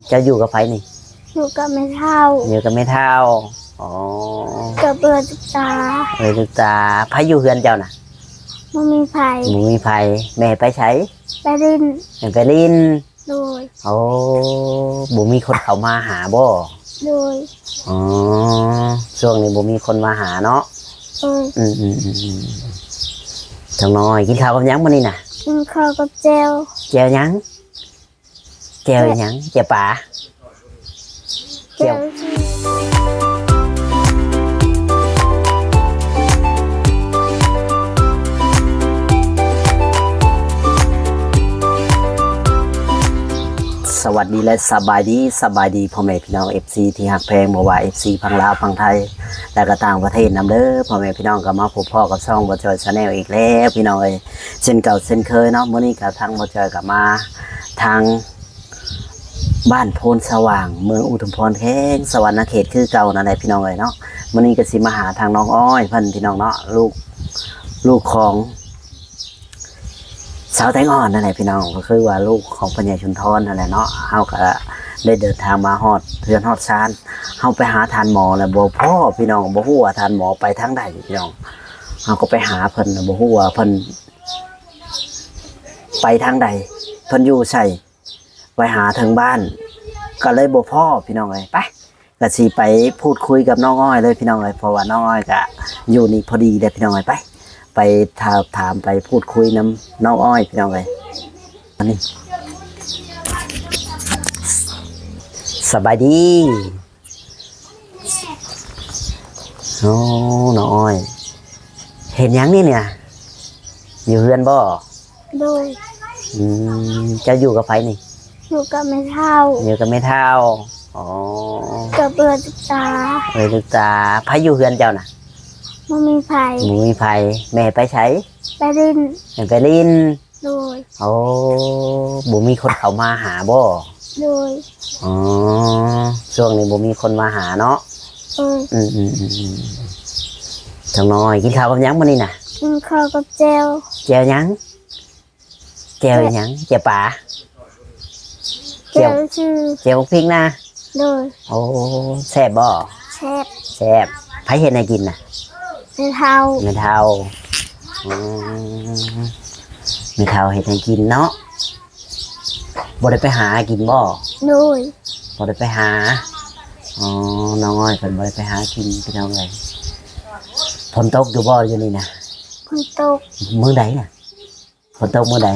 ເຈົ້າຢູ່ກັບໃຜນີ້? ຢູ່ກັບແມ່ເຖົ້າ. ຢູ່ກັບແມ່ເຖົ້າ. ອໍ ກັບເອື້ອຍຕຸກຕາ. ເອື້ອຍຕຸກຕາ. ໃຜຢູ່ເຮືອນເຈົ້ານະ? ບໍ່ມີໃຜ. ບໍ່ມີໃຜ. ແມ່ໄປໃສ? ໄປຫຼິ້ນ. ແມ່ໄປຫຼິ້ນ. ໂດຍ. ໂອ້ ບໍ່ມີຄົນເຂົ້າມາຫາບໍ່? ໂດຍ. ອໍ ຊ່ວງນີ້ບໍ່ມີຄົນມາຫາເນາະ? ໂດຍ. ອືມໆໆໆ ທາງນ້ອຍ ກິນເຂົ້າກັບຫຍັງມື້ນີ້ນະ? ກິນເຂົ້າກັບແຈ່ວ. ແຈ່ວຫຍັງ? ແຈ່ວຫຍັງ? ແຈ່ວປາ? ແຈ່ວ ແຈ່ວ ສະຫວັດດີ ແລະ ສະບາຍດີ, ສະບາຍດີພໍ່ແມ່ພີ່ນ້ອງ ເອັຟຊີ ທີ່ຮັກແພງ, ບໍ່ວ່າ ເອັຟຊີ ຝັ່ງລາວ, ຝັ່ງໄທ ແລະກະຕ່າງປະເທດນຳເດີ. ພໍ່ແມ່ພີ່ນ້ອງ ກໍມາພົບພໍ້ກັບຊ່ອງບໍ່ຈ່ອຍ Channel ອີກແລ້ວ ພີ່ນ້ອງເອີຍ, ເຊັ່ນເກົ່າເຊັ່ນເຄີຍເນາະ. ມື້ນີ້ກໍທາງບໍ່ຈ່ອຍກໍມາທາງ ບ້ານໂພນສະຫວ່າງ ເມືອງອຸທຸມພອນ ແຂວງສະຫວັນນະເຂດຄືເກົ່ານັ້ນແຫຼະ ພີ່ນ້ອງເອີຍເນາະ. ມື້ນີ້ກໍຊິມາຫາທາງນ້ອງອ້ອຍເພິ່ນ ພີ່ນ້ອງເນາະ, ລູກ ລູກຂອງສາວແຕງອ່ອນນັ້ນແຫຼະ ພີ່ນ້ອງ, ກໍຄືວ່າລູກຂອງພໍ່ໃຫຍ່ສຸນທອນນັ້ນແຫຼະເນາະ. ເຮົາກໍໄດ້ເດີນທາງມາຮອດເຮືອນຮອດຊານ, ເຮົາໄປຫາທ່ານໝໍແລ້ວບໍ່ພໍ ພີ່ນ້ອງ, ບໍ່ຮູ້ວ່າທ່ານໝໍໄປທາງໃດ ພີ່ນ້ອງ. ເຮົາກໍໄປຫາເພິ່ນ ບໍ່ຮູ້ວ່າເພິ່ນໄປທາງໃດ, ເພິ່ນຢູ່ໃສ. ໄປຫາເຖິງບ້ານກໍເລີຍບໍ່ພໍ ພີ່ນ້ອງເອີຍ. ໄປ ກໍຊິໄປພູດຄຸຍກັບນ້ອງອ້ອຍເລີຍ ພີ່ນ້ອງເອີຍ, ເພາະວ່ານ້ອງອ້ອຍກໍຢູ່ນີ້ພໍດີເດ້ ພີ່ນ້ອງເອີຍ. ໄປ ໄປຖາມ ຖາມ ໄປພູດຄຸຍນຳນ້ອງອ້ອຍ ພີ່ນ້ອງເອີຍ. ອັນນີ້ ສະບາຍດີ. ໂອ້ ນ້ອງອ້ອຍ ເຮັດຫຍັງນີ້ນະ? ຢູ່ເຮືອນບໍ່? ໂດຍ. ອືມ ເຈົ້າຢູ່ກັບໃຜນີ້? ຢູ່ກັບແມ່ເຖົ້າ. ຢູ່ກັບແມ່ເຖົ້າ. ອໍ ກັບເອື້ອຍຕຸກຕາ. ເອື້ອຍຕຸກຕາ. ໃຜຢູ່ເຮືອນເຈົ້ານະ? ບໍ່ມີໃຜ. ບໍ່ມີໃຜ. ແມ່ໄປໃສ? ໄປຫຼິ້ນ. ແມ່ໄປຫຼິ້ນ. ໂດຍ. ໂອ້ ບໍ່ມີຄົນເຂົ້າມາຫາບໍ່? ໂດຍ. ອໍ ຊ່ວງນີ້ບໍ່ມີຄົນມາຫາເນາະ? ໂດຍ. ອືມໆໆໆ ທາງນ້ອຍ ກິນເຂົ້າກັບຫຍັງມື້ນີ້ນະ? ກິນເຂົ້າກັບແຈ່ວ. ແຈ່ວຫຍັງ? ແຈ່ວຫຍັງ? ແຈ່ວປາ? ແຈ່ວຊື່. ແຈ່ວບັກພິກນະ? ໂດຍ. ໂອ້ ແຊບບໍ່? ແຊບ. ແຊບ. ໃຜເຮັດໃຫ້ກິນນະ? ແມ່ເຖົ້າ. ແມ່ເຖົ້າ. ອືມ ແມ່ເຖົ້າເຮັດໃຫ້ກິນເນາະ. ບໍ່ໄດ້ໄປຫາກິນບໍ່? ໂດຍ. ບໍ່ໄດ້ໄປຫາ. ອໍ ນ້ອງອ້ອຍເພິ່ນບໍ່ໄດ້ໄປຫາກິນ ພີ່ນ້ອງເອີຍ. ຝົນຕົກຢູ່ບໍ່ຢູ່ນີ້ນະ? ຝົນຕົກ. ມື້ໃດນະ? ຝົນຕົກມື້ໃດ?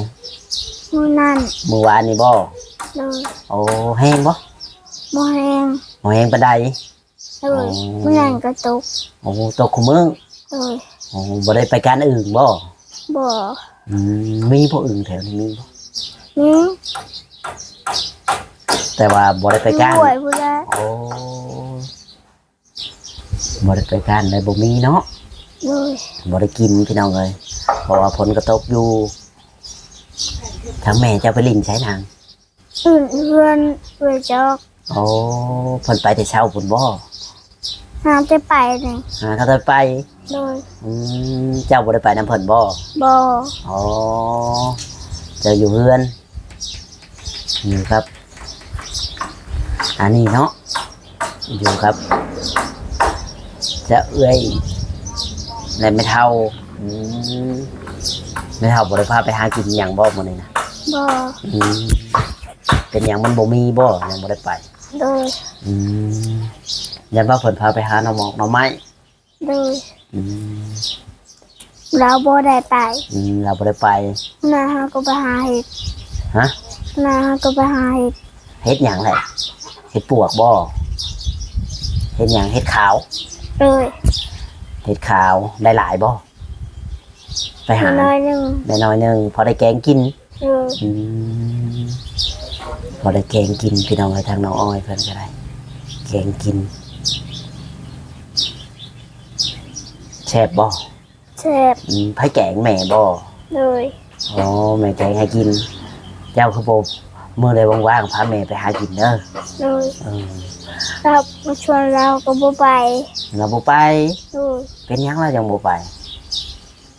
ມື້ນັ້ນ. ມື້ວານນີ້ບໍ່? ໂດຍ. ໂອ້ ແຮງບໍ່? ບໍ່ແຮງ. ບໍ່ແຮງປານໃດ? ໂດຍ. ອໍ ມື້ນັ້ນກໍຕົກ. ໂອ້ ຕົກຄູ່ມື້? ໂດຍ. ໂອ້ ບໍ່ໄດ້ໄປການອື່ນບໍ່? ບໍ່. ອືມ ມີບໍ່? ອຶ່ງແຖວນີ້ມີບໍ່? ມີ. ແຕ່ວ່າບໍ່ໄດ້ໄປການ? ຫ້ວຍພຸ້ນແຫຼະ. ໂອ້ ບໍ່ໄດ້ໄປການເລີຍ ບໍ່ມີເນາະ? ໂດຍ. ບໍ່ໄດ້ກິນ ພີ່ນ້ອງເອີຍ ເພາະວ່າຝົນກໍຕົກຢູ່. ທາງແມ່ເຈົ້າໄປຫຼິ້ນໃສນາງ? ອືມ ເຮືອນເອື້ອຍຈອກ. ໂອ້ ເພິ່ນໄປແຕ່ເຊົ້າພຸ້ນບໍ່? ຫາແຕ່ໄປນີ້. ຫາເຂົາແຕ່ໄປ? ໂດຍ. ອືມ ເຈົ້າບໍ່ໄດ້ໄປນຳເພິ່ນບໍ່? ບໍ່. ອໍ ເຈົ້າຢູ່ເຮືອນ ຢູ່ກັບ ອັນນີ້ເນາະ ຢູ່ກັບ ຈະເອື້ອຍ ແລະ ແມ່ເຖົ້າ. ອືມ ແມ່ເຖົ້າບໍ່ໄດ້ພາໄປຫາກິນຫຍັງບໍ່ມື້ນີ້ນະ? ບໍ່. ອືມ ເປັນຫຍັງ ມັນບໍ່ມີບໍ່ ຍັງບໍ່ໄດ້ໄປ? ໂດຍ. ອືມ ຢ້ານວ່າເພິ່ນພາໄປຫາໜໍ່ໝອກໜໍ່ໄມ້? ໂດຍ. ອືມ ລາວບໍ່ໄດ້ໄປ. ອືມ ລາວບໍ່ໄດ້ໄປ. ນາເຮົາກໍໄປຫາເຫັດ. ຮະ? ນາເຮົາກໍໄປຫາເຫັດ. ເຫັດຫຍັງແຫຼະ? ເຫັດປວກບໍ່? ເຫັດຫຍັງ? ເຫັດຂາວ? ໂດຍ. ເຫັດຂາວ. ໄດ້ຫຼາຍບໍ່? ໄປຫາ ໄດ້ໜ້ອຍໜຶ່ງ. ໄດ້ໜ້ອຍໜຶ່ງ ພໍໄດ້ແກງກິນ. ໂດຍ. ອືມ ພໍໄດ້ແກງກິນ ພີ່ນ້ອງເອີຍ. ທາງນ້ອງອ້ອຍເພິ່ນກໍໄດ້ແກງກິນ. ແຊບບໍ່? ແຊບ. ອືມ ໃຜແກງ ແມ່ບໍ່? ໂດຍ. ອໍ ແມ່ແກງໃຫ້ກິນ. ເຈົ້າຄືບໍ່ ມື້ໃດວ່າງໆ ພາແມ່ໄປຫາກິນເດີ. ໂດຍ. ເອີ ລາວມາຊວນລາວກໍບໍ່ໄປ. ລາວບໍ່ໄປ? ໂດຍ. ເປັນຫຍັງລາວຈັ່ງບໍ່ໄປ?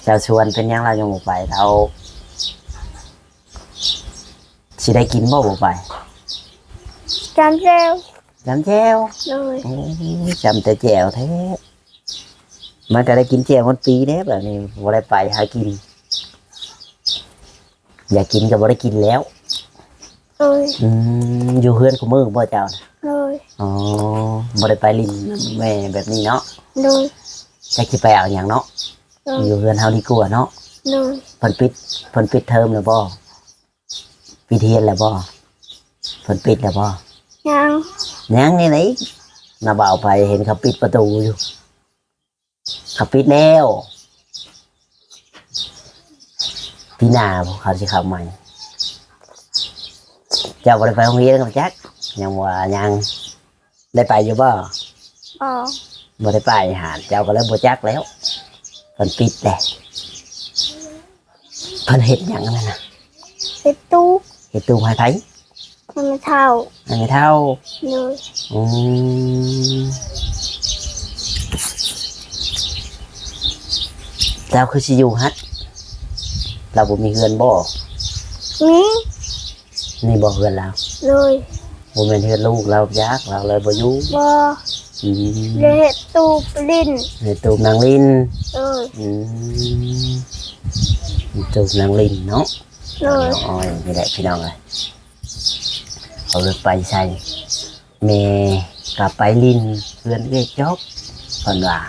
ເຈົ້າຊວນ ເປັນຫຍັງລາວຈັ່ງບໍ່ໄປ? ລາວຊິໄດ້ກິນບໍ່ ບໍ່ໄປ? ຈຳແຈ່ວ ຈຳແຈ່ວ ໂດຍ ໂອ້ຍ ຈຳແຕ່ແຈ່ວແທ້ ມັນກໍໄດ້ກິນແຈ່ວໝົດປີເດ້ ແບບນີ້ບໍ່ໄດ້ໄປຫາກິນ ຢາກກິນກໍບໍ່ໄດ້ກິນແລ້ວ ໂດຍ ອືມ ຢູ່ເຮືອນຄູ່ມື້ບໍ່ເຈົ້າ? ໂດຍ ອໍ ບໍ່ໄດ້ໄປຫຼິ້ນນຳແມ່ແບບນີ້ເນາະ? ໂດຍ ຈັກຊິໄປເອົາຫຍັງເນາະ? ໂດຍ ຢູ່ເຮືອນເຮົາດີກວ່າເນາະ? ໂດຍ ເພິ່ນປິດ ເພິ່ນປິດເທີມແລ້ວບໍ່? ປິດຮຽນແລ້ວບໍ່? ເພິ່ນປິດແລ້ວບໍ່? ຍັງ ຍັງນີ້ໄດ໋ ນ້າບ່າວໄປເຫັນເຂົາປິດປະຕູຢູ່ ເຂົາປິດແລ້ວ ປີໜ້າພຸ້ນເຂົາຊິເຂົ້າໃໝ່ ເຈົ້າບໍ່ໄດ້ໄປໂຮງຮຽນກໍຈັກ ຍັງວ່າຍັງ ໄດ້ໄປຢູ່ບໍ່? ບໍ່ ບໍ່ໄດ້ໄປຫັ້ນ ເຈົ້າກໍເລີຍບໍ່ຈັກແລ້ວ ເພິ່ນປິດແລ້ວ ເພິ່ນເຮັດຫຍັງອັນນັ້ນນະ? ເຮັດຕູບ ເຮັດຕູບໃຫ້ໃຜ? ໃຫ້ແມ່ເຖົ້າ ໃຫ້ແມ່ເຖົ້າ ໂດຍ ອືມ ເຈົ້າຄືຊິຢູ່ຫັ້ນ ລາວບໍ່ມີເຮືອນບໍ່? ມີ ນີ້ບໍ່ເຮືອນລາວ? ໂດຍ ບໍ່ແມ່ນເຮືອນລູກລາວຈັກ ລາວເລີຍບໍ່ຢູ່ ບໍ່ ອືມ ເຮັດຕູບຫຼິ້ນ ເຮັດຕູບນັ່ງຫຼິ້ນ ໂດຍ ອືມ ເຮັດຕູບນັ່ງຫຼິ້ນເນາະ ໂດຍ ນ້ອງອ້ອຍນີ້ແຫຼະພີ່ນ້ອງເອີຍ ເຂົາເລີຍໄປໃສ ແມ່ກໍໄປຫຼິ້ນເຮືອນເອື້ອຍຈອກ ເພິ່ນວ່າ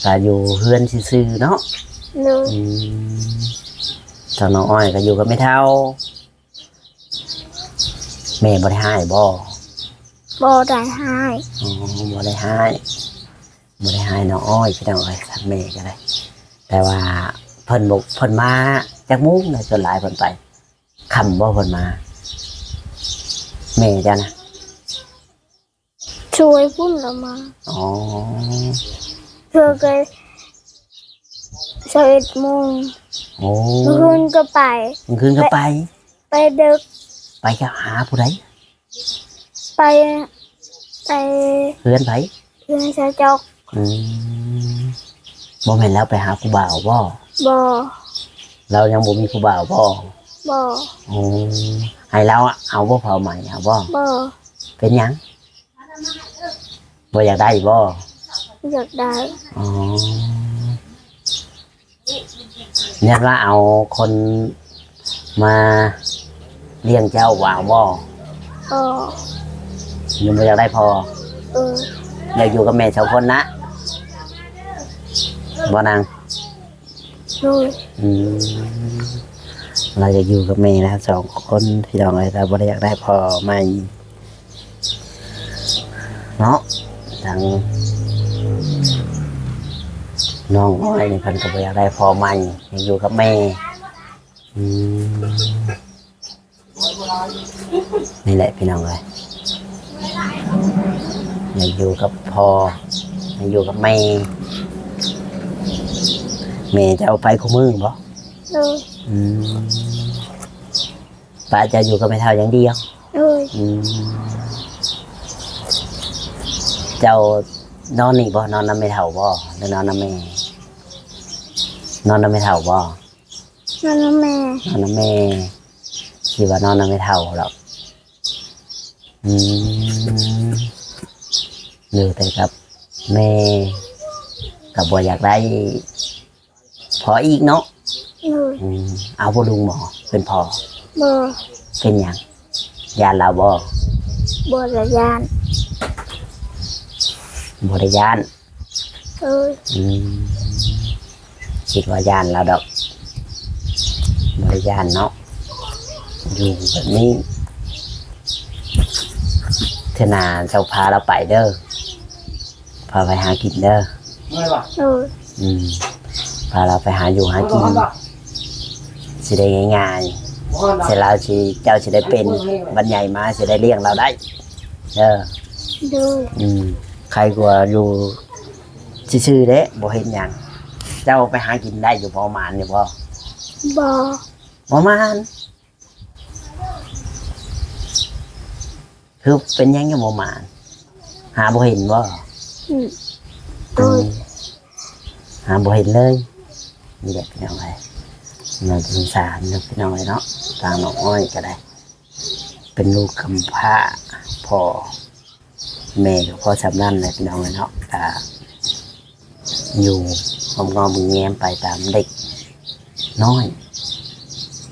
ກໍຢູ່ເຮືອນຊື່ໆເນາະ ໂດຍ ອືມ ທາງນ້ອງອ້ອຍກໍຢູ່ກັບແມ່ເຖົ້າ ແມ່ບໍ່ໄດ້ຮ້າຍບໍ່? ບໍ່ໄດ້ຮ້າຍ ອໍ ບໍ່ໄດ້ຮ້າຍ ບໍ່ໄດ້ຮ້າຍນ້ອງອ້ອຍ ພີ່ນ້ອງເອີຍ ທາງແມ່ກໍໄດ້ ແຕ່ວ່າເພິ່ນບໍ່ ເພິ່ນມາຈັກໂມງນະ ສ່ວນຫຼາຍເພິ່ນໄປ ຄ່ຳບໍ່ເພິ່ນມາ? ແມ່ເຈົ້ານະ? ຊ່ວຍພຸ້ນລະມາ ອໍ ເທື່ອກໍຊາວເອັດໂມງ ໂອ້ ມື້ຄືນກໍໄປ ມື້ຄືນກໍໄປ ໄປເດິກ ໄປຫາຜູ້ໃດ? ໄປ ໄປເຮືອນໃຜ? ເຮືອນຊາວຈອກ ອືມ ບໍ່ແມ່ນລາວໄປຫາຜູ້ບ່າວບໍ່? ບໍ່ ລາວຍັງບໍ່ມີຜູ້ບ່າວບໍ່? ບໍ່ ໂອ້ ໃຫ້ລາວເອົາບໍ່ ເຜົາໃໝ່ເອົາບໍ່? ບໍ່ ເປັນຫຍັງ? ບໍ່ຢາກໄດ້ບໍ່? ຢາກໄດ້ ອໍ ຢ້ານວ່າເອົາຄົນມາລ້ຽງເຈົ້າ ວ່າເອົາບໍ່? ບໍ່ ຍັງບໍ່ຢາກໄດ້ພໍ່? ເອີ ຢາກຢູ່ກັບແມ່ສອງຄົນນະ ບໍ່ນາງ? ໂດຍ ອືມ ລາວຢາກຢູ່ກັບແມ່ລາວສອງຄົນ ພີ່ນ້ອງເອີຍ ລາວບໍ່ໄດ້ຢາກໄດ້ພໍ່ໃໝ່ເນາະ ທາງນ້ອງອ້ອຍນີ້ເພິ່ນກໍບໍ່ຢາກໄດ້ພໍ່ໃໝ່ ຢາກຢູ່ກັບແມ່ ອືມ ນີ້ແຫຼະພີ່ນ້ອງເອີຍ ຢາກຢູ່ກັບພໍ່ ຢາກຢູ່ກັບແມ່ ແມ່ເຈົ້າໄປຄູ່ມື້ບໍ່? ໂດຍ ອືມ ປ້າເຈົ້າຢູ່ກັບແມ່ເຖົ້າຢ່າງດຽວ? ໂດຍ ອືມ ເຈົ້ານອນນີ້ບໍ່? ນອນນຳແມ່ເຖົ້າບໍ່ ຫຼືນອນນຳແມ່? ນອນນຳແມ່ເຖົ້າບໍ່? ນອນນຳແມ່ ນອນນຳແມ່ ຊິວ່ານອນນຳແມ່ເຖົ້າດອກ ອືມ ຢູ່ແຕ່ກັບແມ່ ກໍບໍ່ຢາກໄດ້ພໍ່ອີກເນາະ ໂດຍ ອືມ ເອົາບໍ່ລຸງໝໍເປັນພໍ່? ບໍ່ ເປັນຫຍັງ? ຢ້ານລາວບໍ່? ບໍ່ໄດ້ຢ້ານ ບໍ່ໄດ້ຢ້ານ ເອີ ອືມ ຄິດວ່າຢ້ານລາວດອກ ບໍ່ໄດ້ຢ້ານເນາະ ຢູ່ແບບນີ້ ເທື່ອໜ້າເຈົ້າພາລາວໄປເດີ ພາໄປຫາກິນເດີ ເອີ ອືມ ພາລາວໄປຫາຢູ່ຫາກິນ ຊິໄດ້ງ່າຍໆ ຊິລາວຊິ ເຈົ້າຊິໄດ້ເປັນ ບັດໃຫຍ່ມາຊິໄດ້ລ້ຽງລາວໄດ້ ເດີ ໂດຍ ອືມ ໄຄກວ່າຢູ່ຊື່ໆເດ້ ບໍ່ເຮັດຫຍັງ ເຈົ້າໄປຫາກິນໄດ້ຢູ່ບໍ່? ໝານຢູ່ບໍ່? ບໍ່ ບໍ່ໝານ ຄືເປັນຫຍັງຍັງບໍ່ໝານ? ຫາບໍ່ເຫັນບໍ່? ອືມ ໂດຍ ອືມ ຫາບໍ່ເຫັນເລີຍ ນີ້ແຫຼະພີ່ນ້ອງເອີຍ ໜ້າສົງສານເນາະ ພີ່ນ້ອງເອີຍເນາະ ທາງນ້ອງອ້ອຍກໍໄດ້ ເປັນລູກກຳພ້າ ພໍ ແມ່ກໍພໍສ່ຳນັ້ນແຫຼະພີ່ນ້ອງເອີຍເນາະ. ກະຢູ່ງອມໆແງມໄປຕາມເດັກນ້ອຍ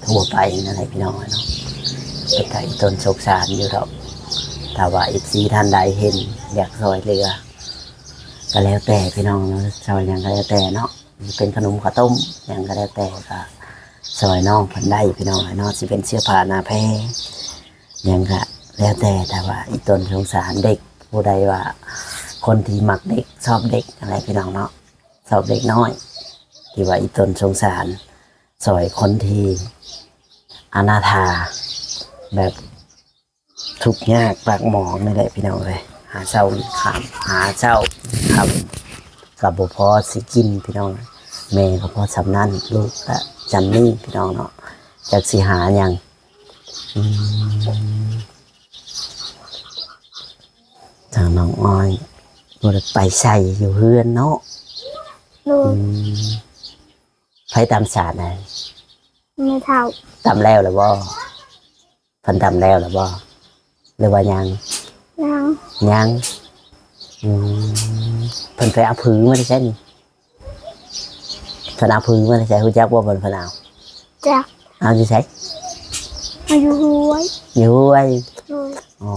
ທົ່ວໄປນັ້ນແຫຼະພີ່ນ້ອງເອີຍເນາະ. ເປັນຕາອີ່ຕົນສົງສານຢູ່ດອກ. ຖ້າວ່າເອັຟຊີທ່ານໃດເຫັນ ຢາກຊ່ອຍເຫຼືອ ກໍແລ້ວແຕ່ພີ່ນ້ອງເນາະ, ຊ່ອຍຫຍັງກໍແລ້ວແຕ່ເນາະ, ຊິເປັນຂະໜົມເຂົ້າຕົ້ມຫຍັງກໍແລ້ວແຕ່ ກໍຊ່ອຍນ້ອງເພິ່ນໄດ້ພີ່ນ້ອງເອີຍເນາະ. ຊິເປັນເສື້ອຜ້າໜ້າແພ ຫຍັງກະແລ້ວແຕ່, ແຕ່ວ່າອີ່ຕົນສົງສານເດັກ ຜູ້ໃດວ່າຄົນທີ່ມັກເດັກ ຊອບເດັກນັ້ນແຫຼະພີ່ນ້ອງເນາະ, ຊອບເດັກນ້ອຍ ທີ່ວ່າອີ່ຕົນສົງສານ ຊ່ອຍຄົນທີ່ອະນາຖາ ແບບທຸກຍາກປາກໝອງນີ້ແຫຼະພີ່ນ້ອງເອີຍ. ຫາເຊົ້າຄ່ຳ ຫາເຊົ້າຄ່ຳ ກໍບໍ່ພໍຊິກິນພີ່ນ້ອງ, ແມ່ກໍພໍສ່ຳນັ້ນ ລູກກໍສ່ຳນີ້ພີ່ນ້ອງເນາະ, ຈັກຊິຫາຫຍັງ. ອືມ ທາງນ້ອງອ້ອຍບໍ່ໄດ້ໄປໃສ ຢູ່ເຮືອນເນາະ. ໂດຍ. ອືມ ໃຜຕຳສາດນະ? ແມ່ເຖົ້າ. ຕຳແລ້ວລະບໍ່? ເພິ່ນຕຳແລ້ວລະບໍ່ ຫຼືວ່າຍັງ? ຍັງ. ຍັງ. ອືມ ເພິ່ນໄປເອົາຜືມາແຕ່ໃສນີ້? ເພິ່ນເອົາຜືມາແຕ່ໃສ? ຮູ້ຈັກບໍ່ ເພິ່ນ ເພິ່ນເອົາ? ຈັກ. ເອົາຢູ່ໃສ? ເອົາຢູ່ຫ້ວຍ. ຢູ່ຫ້ວຍ? ໂດຍ. ອໍ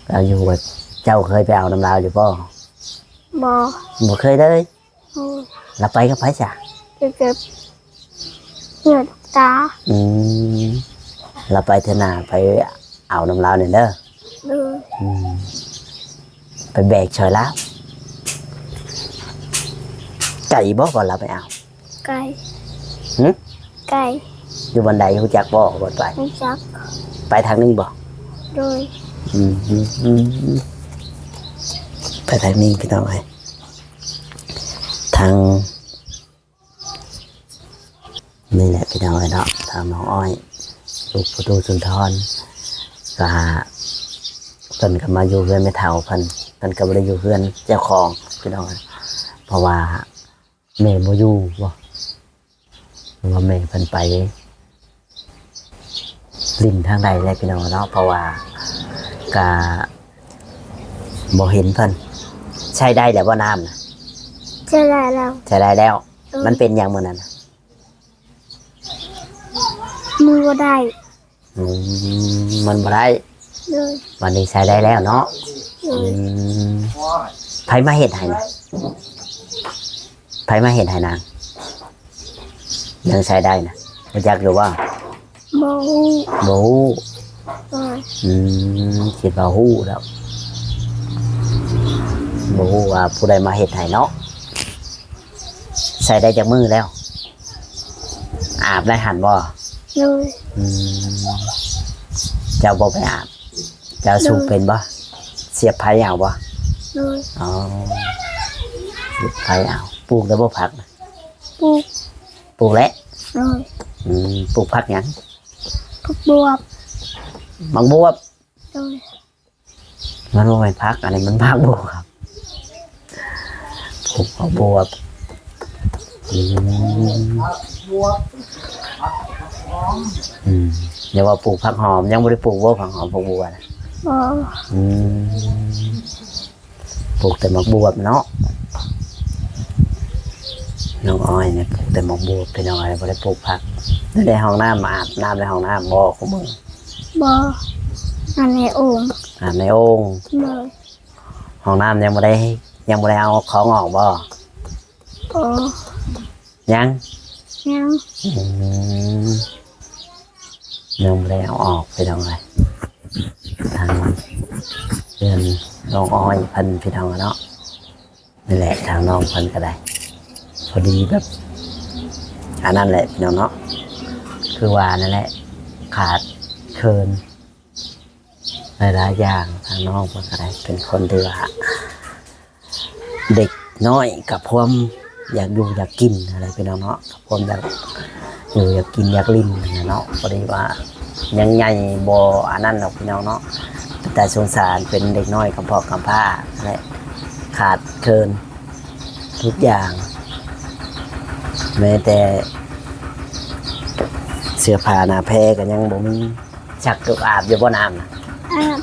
ເອົາຢູ່ຫ້ວຍ. ເຈົ້າເຄີຍໄປເອົານຳລາວຢູ່ບໍ່? ບໍ່. ບໍ່ເຄີຍເລີຍ? ໂດຍ. ລາວໄປກັບໃຜຊະ? ໄປກັບ ເຮືອນຕາ. ອືມ ລາວໄປເທື່ອໜ້າໄປເອົານຳລາວແດ່ເດີ. ໂດຍ. ອືມ ໄປແບກຊ່ອຍລາວ. ໄກບໍ່ ບ່ອນລາວໄປເອົາ? ໄກ. ຫຶ? ໄກ. ຢູ່ບ່ອນໃດ ຮູ້ຈັກບໍ່ ບ່ອນໄປ? ຮູ້ຈັກ. ໄປທາງນີ້ບໍ່? ໂດຍ. ອືມ ໄປທາງນີ້ ພີ່ນ້ອງເອີຍ ທາງ ນີ້ແຫຼະພີ່ນ້ອງເອີຍເນາະ, ທາງນ້ອງອ້ອຍ ລູກພໍ່ຕູ້ສຸນທອນ ກະ ເພິ່ນກໍມາຢູ່ເຮືອນແມ່ເຖົ້າເພິ່ນ, ເພິ່ນກໍບໍ່ໄດ້ຢູ່ເຮືອນເຈົ້າຂອງພີ່ນ້ອງເອີຍ, ເພາະວ່າແມ່ບໍ່ຢູ່ບໍ ຫຼືວ່າແມ່ເພິ່ນໄປຫຼິ້ນທາງໃດແຫຼະພີ່ນ້ອງເນາະ, ເພາະວ່າກະບໍ່ເຫັນເພິ່ນ. ໃຊ້ໄດ້ແລ້ວບໍ່ ນ້ຳນະ? ໃຊ້ໄດ້ແລ້ວ. ໃຊ້ໄດ້ແລ້ວ. ເອີ ມັນເປັນຫຍັງມື້ນັ້ນ? ມືບໍ່ໄດ້. ອືມ ມັນບໍ່ໄດ້. ໂດຍ. ບັດນີ້ໃຊ້ໄດ້ແລ້ວເນາະ. ໂດຍ. ອືມ ໃຜມາເຮັດໃຫ້ນະ? ໃຜມາເຮັດໃຫ້ນາງ ຍັງໃຊ້ໄດ້ນະ? ຮູ້ຈັກຢູ່ບໍ່? ບໍ່ຮູ້. ບໍ່ຮູ້. ໂດຍ. ອືມ ຄິດວ່າຮູ້ແລ້ວ, ບໍ່ຮູ້ວ່າຜູ້ໃດມາເຮັດໃຫ້ເນາະ. ໃຊ້ໄດ້ຈັກມື້ແລ້ວ? ອາບໄດ້ຫັ້ນບໍ່? ໂດຍ. ອືມ ເຈົ້າບໍ່ໄປອາບ? ເຈົ້າສູບເປັນບໍ່? ໂດຍ. ສຽບໄຟເອົາບໍ່? ໂດຍ. ອໍ ສຽບໄຟເອົາ. ປູກແລ້ວບໍ່ຜັກນະ? ປູກ. ປູກແລ້ວ? ໂດຍ. ອືມ ປູກຜັກຫຍັງ? ຜັກບວບ. ໝາກບວບ? ໂດຍ. ມັນບໍ່ແມ່ນຜັກ, ອັນນີ້ມັນໝາກບວບ. ປູກໝາກບວບ. ອືມ ອືມ ຢ່າວ່າປູກຜັກຫອມ, ຍັງບໍ່ໄດ້ປູກບໍ່ ຜັກຫອມ ຜັກບົວນະ? ບໍ່. ອືມ ປູກແຕ່ໝາກບວບເນາະ. ນ້ອງອ້ອຍນີ້ປູກແຕ່ໝາກບວບ ພີ່ນ້ອງເອີຍ, ບໍ່ໄດ້ປູກຜັກ. ແລ້ວໃນຫ້ອງນ້ຳ ອາບນ້ຳໃນຫ້ອງນ້ຳບໍ່ ຄຸມື້? ບໍ່. ອາບໃນໂອ່ງ. ອາບໃນໂອ່ງ. ໂດຍ. ຫ້ອງນ້ຳຍັງບໍ່ໄດ້ ຍັງບໍ່ໄດ້ເອົາຂອງອອກບໍ່? ບໍ່. ຍັງ? ຍັງ. ອືມ ຍັງບໍ່ໄດ້ເອົາອອກ ພີ່ນ້ອງເອີຍ. ທາງເຮືອນນ້ອງອ້ອຍເພິ່ນ ພີ່ນ້ອງເນາະ. ນີ້ແຫຼະ ທາງນ້ອງເພິ່ນກໍໄດ້ ພໍດີແບບ ອັນນັ້ນແຫຼະ ພີ່ນ້ອງເນາະ, ຄືວ່ານັ້ນແຫຼະ ຂາດເຂີນຫຼາຍໆຢ່າງ. ທາງນ້ອງເພິ່ນກໍໄດ້ເປັນຄົນທີ່ວ່າ ເດັກນ້ອຍກັບຄວາມຢາກຢູ່ຢາກກິນຫັ້ນແຫຼະ ພີ່ນ້ອງເນາະ, ຄວາມຢາກຢູ່ຢາກກິນຢາກຫຼິ້ນຫັ້ນແຫຼະເນາະ. ພໍດີວ່າຍັງໃຫຍ່ບໍ່ອັນນັ້ນດອກ ພີ່ນ້ອງເນາະ, ເປັນຕາສົງສານ ເປັນເດັກນ້ອຍກຳພ້ອກກຳພ້າແຫຼະ, ຂາດເຂີນທຸກຢ່າງ, ແມ້ແຕ່ເສື້ອຜ້າໜ້າແພກໍຍັງບໍ່ມີ. ຊັກ ອາບຢູ່ບໍ່ນ້ຳນະ? ອາບ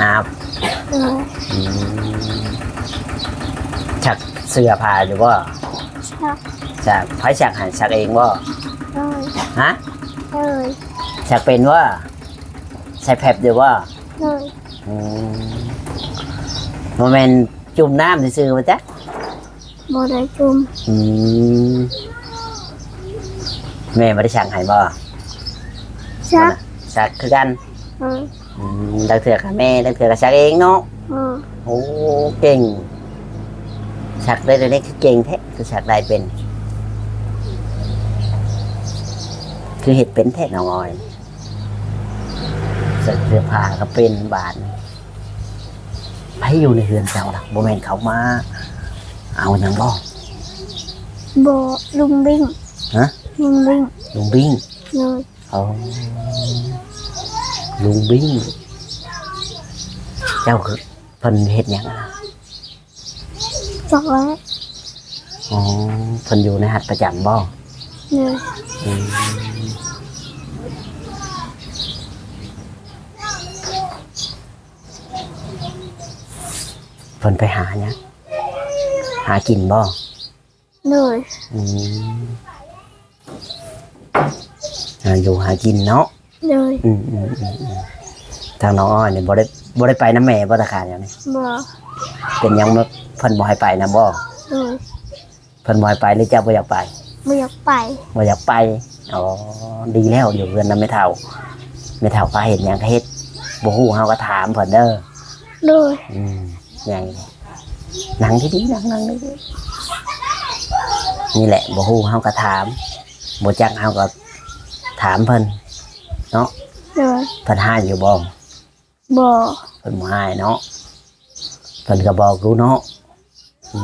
ອາບ. ໂດຍ. ອືມ ຊັກເສື້ອຜ້າຢູ່ບໍ່? ຊັກ. ຊັກ ໃຜຊັກໃຫ້? ຊັກເອງບໍ່? ໂດຍ. ຮະ? ໂດຍ. ຊັກເປັນບໍ່? ໃສ່ແຟັບຢູ່ບໍ່? ໂດຍ. ອືມ ບໍ່ແມ່ນຈຸ່ມນ້ຳຊື່ໆບໍ່ຈັກ? ບໍ່ໄດ້ຈຸ່ມ. ອືມ ແມ່ບໍ່ໄດ້ຊັກໃຫ້ບໍ່? ຊັກ. ຊັກຄືກັນ. ເອີ. ອືມ ລາງເທື່ອກໍແມ່ ລາງເທື່ອກໍຊັກເອງເນາະ. ເອີ. ໂອ້ ເກັ່ງ ຊັກໄດ້ແນວນີ້ຄືເກັ່ງແທ້ ຄືຊັກໄດ້ເປັນ ຄືເຮັດເປັນແທ້ນ້ອງອອຍ. ຊັກເສື້ອຜ້າກໍເປັນບາດ. ໃຜຢູ່ໃນເຮືອນເຈົ້າລະ? ບໍ່ແມ່ນເຂົາມາເອົາຫຍັງບໍ່? ບໍ່ ລຸງບິ້ງ. ຮະ? ລຸງບິ້ງ. ລຸງບິ້ງ. ໂດຍ. ອໍ ລຸງບິ້ງ. ເຈົ້າຄື ເພິ່ນເຮັດຫຍັງ? ຈັກແລ້ວ. ອໍ ເພິ່ນຢູ່ໃນຮັດປະຈຳບໍ່? ໂດຍ. ອືມ ເພິ່ນໄປຫາຫຍັງ? ຫາກິນບໍ່? ໂດຍ. ອືມ ຫາຢູ່ຫາກິນເນາະ. ໂດຍ. ອືມໆ ທາງນ້ອງອ້ອຍນີ້ບໍ່ໄດ້ ບໍ່ໄດ້ໄປນຳແມ່ບໍ່ ຕາຂາດຫຍັງນີ້? ບໍ່. ເປັນຫຍັງ ເພິ່ນບໍ່ໃຫ້ໄປນຳບໍ່? ໂດຍ. ເພິ່ນບໍ່ໃຫ້ໄປ ຫຼືເຈົ້າບໍ່ຢາກໄປ? ບໍ່ຢາກໄປ. ບໍ່ຢາກໄປ. ອໍ ດີແລ້ວ ຢູ່ເຮືອນນຳແມ່ເຖົ້າ ແມ່ເຖົ້າພາເຮັດຫຍັງກໍເຮັດ ບໍ່ຮູ້ເຮົາກໍຖາມເພິ່ນເດີ. ໂດຍ. ອືມ ໃຫຍ່ ນັ່ງດີໆ ນັ່ງ ນັ່ງດີໆ ນີ້ແຫຼະ ບໍ່ຮູ້ເຮົາກໍຖາມ ບໍ່ຈັກເຮົາກໍຖາມເພິ່ນເນາະ. ໂດຍ. ເພິ່ນຮ້າຍຢູ່ບໍ່? ບໍ່. ເພິ່ນບໍ່ຮ້າຍເນາະ ເພິ່ນກໍບອກຢູ່ເນາະ. ອື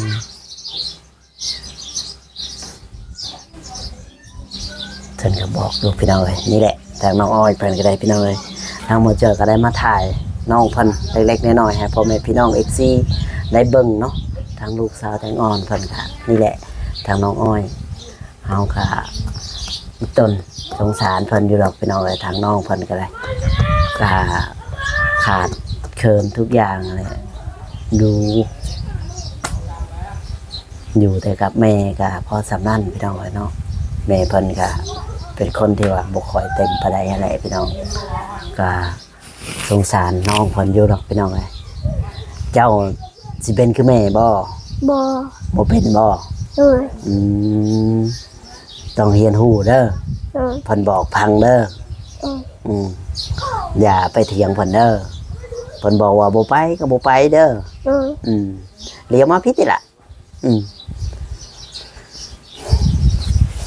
ມ ເພິ່ນກໍບອກຢູ່ພີ່ນ້ອງເອີຍ. ນີ້ແຫຼະ ທາງນ້ອງອ້ອຍເພິ່ນກໍໄດ້ພີ່ນ້ອງເອີຍ ທາງໝໍເຈີກໍໄດ້ມາຖ່າຍນ້ອງເພິ່ນເລັກໆນ້ອຍໆ ໃຫ້ພໍ່ແມ່ພີ່ນ້ອງເອັຟຊີໄດ້ເບິ່ງເນາະ. ທາງລູກສາວແຕງອ່ອນເພິ່ນກໍ ນີ້ແຫຼະ ທາງນ້ອງອ້ອຍ ເຮົາກະຕົ້ນສົງສານເພິ່ນຢູ່ດອກພີ່ນ້ອງເອີຍ. ທາງນ້ອງເພິ່ນກະໄດ້ ກະຂາດເຂີນທຸກຢ່າງແຫຼະ ຢູ່ ຢູ່ແຕ່ກັບແມ່ກະພໍສ່ຳນັ້ນພີ່ນ້ອງເອີຍເນາະ. ແມ່ເພິ່ນກະເປັນຄົນທີ່ວ່າບໍ່ຄ່ອຍເຕັມປານໃດຫັ້ນແຫຼະພີ່ນ້ອງ ກະ ສົງສານນ້ອງເພິ່ນຢູ່ດອກພີ່ນ້ອງເອີຍ. ເຈົ້າຊິເປັນຄືແມ່ບໍ່? ບໍ່. ບໍ່ເປັນບໍ່? ໂດຍ. ອືມ ຕ້ອງຮຽນຮູ້ເດີ. ໂດຍ. ເພິ່ນບອກຟັງເດີ. ໂດຍ. ອືມ ຢ່າໄປຖຽງເພິ່ນເດີ. ເພິ່ນບອກວ່າບໍ່ໄປກໍບໍ່ໄປເດີ. ໂດຍ. ອືມ ຫຼຽວມາຜິດນີ້ລະ. ອືມ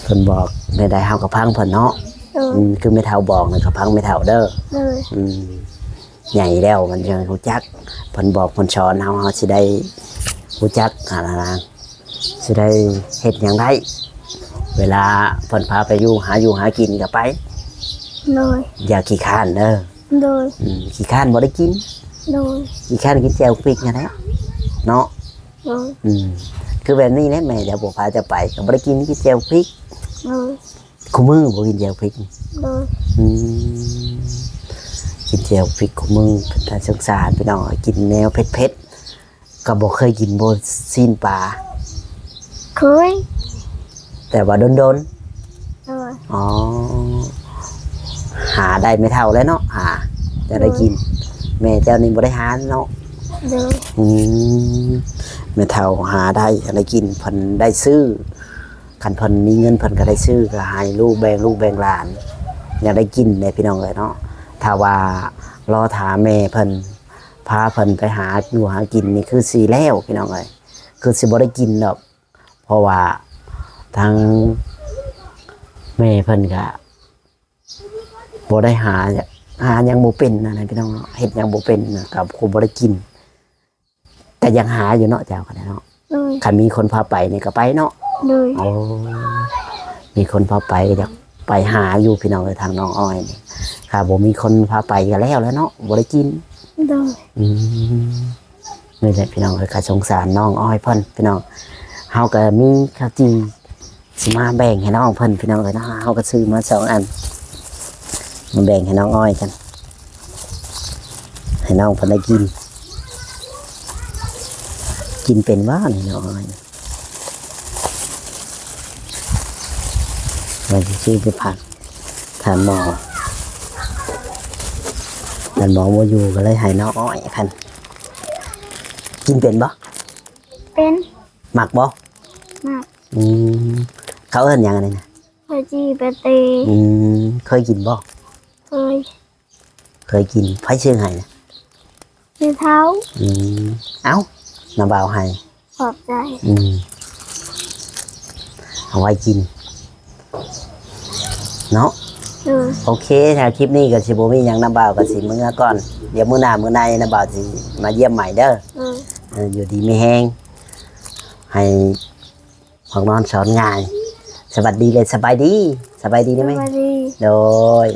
ເພິ່ນບອກແນວໃດເຮົາກໍຟັງເພິ່ນເນາະ. ໂດຍ. ອືມ ຄືແມ່ເຖົ້າບອກນັ້ນກໍຟັງແມ່ເຖົ້າເດີ. ໂດຍ. ອືມ ໃຫຍ່ແລ້ວມັນຍັງຮູ້ຈັກ ເພິ່ນບອກເພິ່ນສອນເຮົາ ເຮົາຊິໄດ້ຮູ້ຈັກຫັ້ນນະ ຊິໄດ້ເຮັດຫຍັງໄດ້ ເວລາເພິ່ນພາໄປຢູ່ ຫາຢູ່ຫາກິນກໍໄປ. ໂດຍ. ຢ່າຂີ້ຄ້ານເດີ. ໂດຍ. ອືມ ຂີ້ຄ້ານບໍ່ໄດ້ກິນ. ໂດຍ. ຂີ້ຄ້ານກິນແຈ່ວພິກຫັ້ນແຫຼະເນາະ. ໂດຍ. ອືມ ຄືແບບນີ້ແຫຼະ ແມ່ຈະບໍ່ພາເຈົ້າໄປ ກໍບໍ່ໄດ້ກິນ ກິນແຈ່ວພິກ. ໂດຍ. ຄູ່ມື້ບໍ່ກິນແຈ່ວພິກ? ໂດຍ. ອືມ ກິນແຈ່ວພິກຄູ່ມື້ ເປັນຕາສົງສານພີ່ນ້ອງ ກິນແນວເຜັດໆ. ກໍບໍ່ເຄີຍກິນບໍ່ ຊີ້ນປາ? ເຄີຍ ແຕ່ວ່າດົນໆ. ໂດຍ. ອໍ ຫາໄດ້ແມ່ເຖົ້າແຫຼະເນາະ ຫາຈະໄດ້ກິນ. ໂດຍ. ແມ່ເຈົ້ານີ້ບໍ່ໄດ້ຫາເນາະ. ໂດຍ. ອືມ ແມ່ເຖົ້າຫາໄດ້ ຫາໄດ້ກິນ ເພິ່ນໄດ້ຊື້. ຄັນເພິ່ນມີເງິນເພິ່ນກໍໄດ້ຊື້ ກໍໃຫ້ລູກ ແບ່ງລູກແບ່ງຫຼານ ຢາກໄດ້ກິນແຫຼະພີ່ນ້ອງເອີຍເນາະ. ຖ້າວ່າລໍຖ້າແມ່ເພິ່ນ ພາເພິ່ນໄປຫາຢູ່ຫາກິນນີ້ຄືຊິແລ້ວພີ່ນ້ອງເອີຍ ຄືຊິບໍ່ໄດ້ກິນດອກ. ເພາະວ່າທາງແມ່ເພິ່ນກະບໍ່ໄດ້ຫາ ຫາຫຍັງບໍ່ເປັນນະພີ່ນ້ອງເນາະ ເຮັດຫຍັງບໍ່ເປັນນະ ກໍຄົງບໍ່ໄດ້ກິນ. ແຕ່ຢາກຫາຢູ່ເນາະ ເຈົ້າກໍໄດ້ເນາະ. ໂດຍ. ຄັນມີຄົນພາໄປນີ້ກໍໄປເນາະ. ໂດຍ. ໂອ້ ມີຄົນພາໄປກໍຢາກໄປຫາຢູ່ພີ່ນ້ອງເອີຍ ທາງນ້ອງອ້ອຍນີ້ ຖ້າບໍ່ມີຄົນພາໄປກໍແລ້ວແຫຼະເນາະ ບໍ່ໄດ້ກິນ. ໂດຍ. ອືມ ນີ້ແຫຼະພີ່ນ້ອງເອີຍ ກໍສົງສານນ້ອງອ້ອຍເພິ່ນພີ່ນ້ອງ. ເຮົາກໍມີເຂົ້າຈີ່ຊິມາແບ່ງໃຫ້ນ້ອງເພິ່ນພີ່ນ້ອງເອີຍເນາະ ເຮົາກໍຊື້ມາສອງອັນ. ມາແບ່ງໃຫ້ນ້ອງອ້ອຍກັນ ໃຫ້ນ້ອງເພິ່ນໄດ້ກິນ. ກິນເປັນບໍ່ນີ້ນ້ອງອ້ອຍ? ວ່າຊິຊື້ໄປຝາກທ່ານໝໍ ທ່ານໝໍບໍ່ຢູ່ ກໍເລີຍໃຫ້ນ້ອງອ້ອຍເພິ່ນ. ກິນເປັນບໍ່? ເປັນ. ມັກບໍ່? ມັກ. ອືມ ເຂົາເອີ້ນຫຍັງອັນນີ້ນະ? ເຂົ້າຈີ່ປາເຕ. ອືມ ເຄີຍກິນບໍ່? ເຄີຍ. ເຄີຍກິນ. ໃຜຊື້ໃຫ້ນະ? ແມ່ເຖົ້າ. ອືມ ເອົ້າ ນ້າບ່າວໃຫ້. ຂອບໃຈ. ອືມ ເອົາໄວ້ກິນເນາະ. ເອີ ໂອເຄ ຖ້າຄລິບນີ້ກໍຊິບໍ່ມີຫຍັງ ນ້າບ່າວກໍຊິເມືອກ່ອນ. ດຽວມື້ໜ້າມື້ໃນນ້າບ່າວຊິມາຢ້ຽມໃໝ່ເດີ. ເອີ ເອີ ຢູ່ດີມີແຮງ ໃຫ້ ພວກນອນສອນງ່າຍ. ສະຫວັດດີ ແລະ ສະບາຍດີ. ສະບາຍດີໄດ້ໄໝ? ສະບາຍດີ. ໂດຍ.